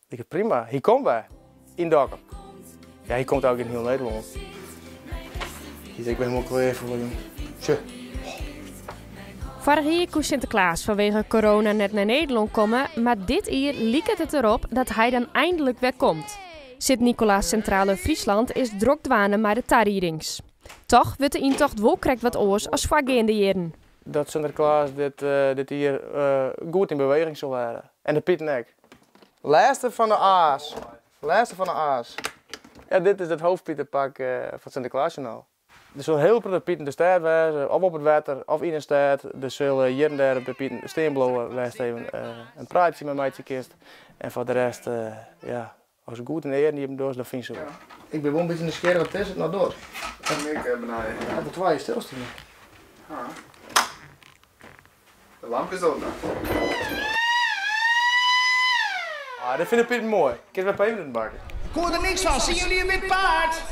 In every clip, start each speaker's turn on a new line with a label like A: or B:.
A: Liket prima. Hy komt wer. Yn Dokkum. Ja, hy komt ek yn hiel Nederlân. Ik bin hielendal klear foar jong. Tsje.
B: Foarich jier koe Sinteklaas fanwege corona net nei Nederlân komme, mar dit jier liket it derop dat hy dan eindelijk wer komt. Sint Nicolaas Centrale Friesland is drok dwaande mei de tariedings. Toch wurdt de yntocht wol krekt wat oars as foargeande jierren.
A: Dat Sinterklaas dit, dit jier goed yn beweging sil wêze. En de Pieten ek. Lêste fan de A's. Lêste fan de A's. Ja, dit is it hoofdpieterpak fan Sinterklaasjournaal. Der sille hiel protte Pieten de stêd wêze, of op it wetter, of yn 'e stêd. Der sille hjir en dêr in pear Pieten stean bliuwe wêr'tst even in praatsje mei meitsje kinst. En foar de rest, ja, ast goed dyn earen iepen dochst, dan fynst se wol. Ik bin wol in bytsje nijsgjirrich, wat is it no docht?
C: Ik benei.
A: Ja, de twa is stilstean.
C: De lampkes docht noch.
A: Ah, dit fine Pieten moai. Kinst wer pepernoaten bakke.
D: Ik hoor der niks fan. Zien jullie een wit paard?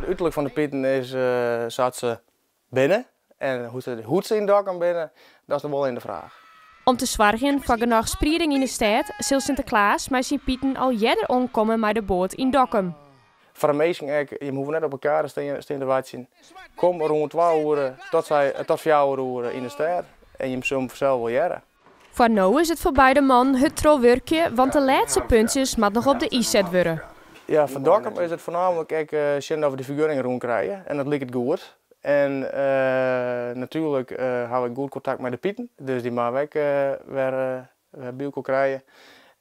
A: De uterlik fan de Pieten is sa't se binne en hoe't se yn Dokkum binne, dat is noch wol even de fraach.
B: Om te soargjen foar genôch sprieding yn de stêd sil Sinteklaas mei syn Pieten al earder oankomme mei de boat yn Dokkum.
A: Foar de minsken ek, jim hoege net op elkoar te stean te wachtsjen. Kom rûn twa oere tot, tot fjouwer oere yn de stêd en jim sille him fansels wol hearre.
B: Foar no is it foar beide mannen hurd trochwurkje, want de lêste puntsjes moat noch op de i set wurde.
A: Ja, foar Dokkum is it foarnaamlik ek sjen oft we de fergunning rûn krije en dat liket goed. En natuerlik hawwe we goed kontakt mei de Pieten, dus dy moatte we ek wer by elkoar krije.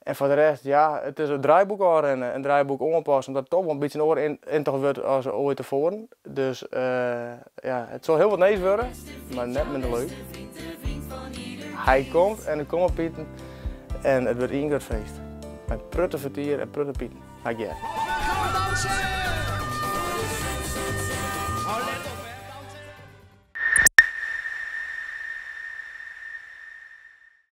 A: En foar de rest, ja, it is it draaiboek ôfrinne en draaiboek oanpasse, omdat it toch wol in bytsje in oare yntocht wurdt as oait tefoaren. Dus ja, it sil hiel wat nijs wurde, mar net minder leuk. Hy komt en der komme Pieten en it wurdt ien grut feest. Mei protte fertier en protte Pieten. Ha ik heard.
D: We gaan dansen!